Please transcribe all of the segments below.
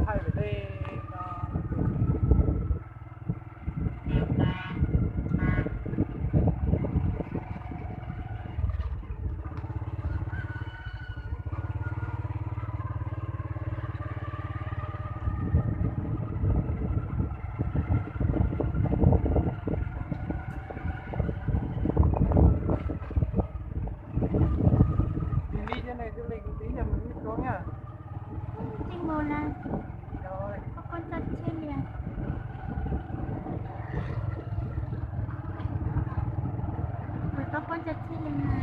Thaij vem tej no. Li li cov neeg xws li kuv txiv nyiam mus nyob tsuav na. Tsis mus na. Koj koj txog txhiab li. Koj koj txog txhiab li na.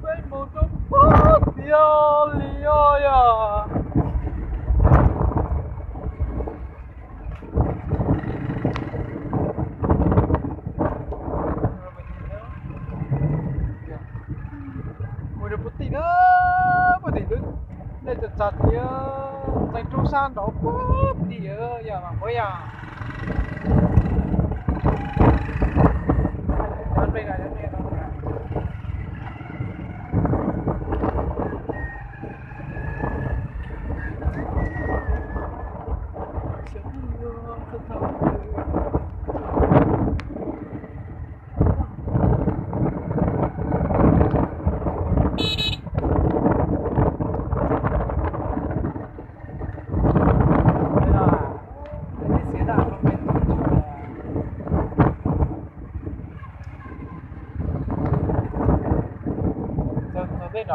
Peb mus rau pem tiag li os yog. Mus rau puag tim na, puag tim lub, nej txog txog tias txeev roob sab nraud puag tim yog mas muab yog. Txog tej nrov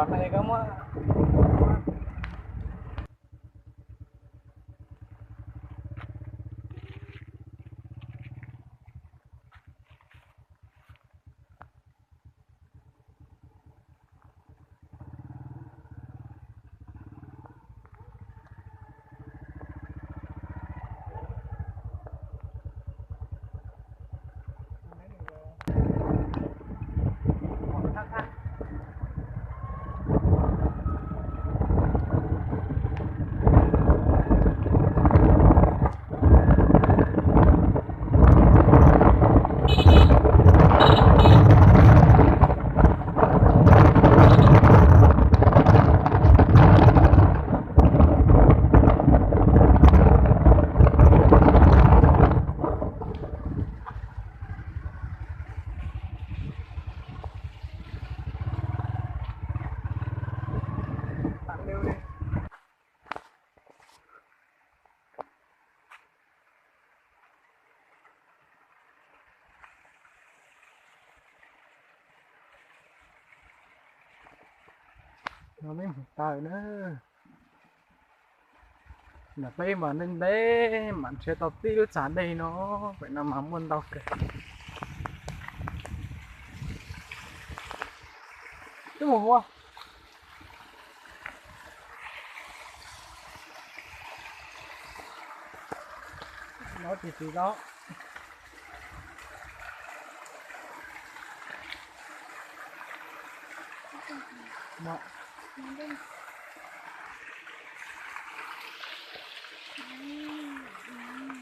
no koj muab. No peb mus tawm na. Ntawm peb mas ntev ntev mam nrhiav tau tib lub txaj dej no, pem no mas muaj ntau kawg. Twb mus ua no tis tis no.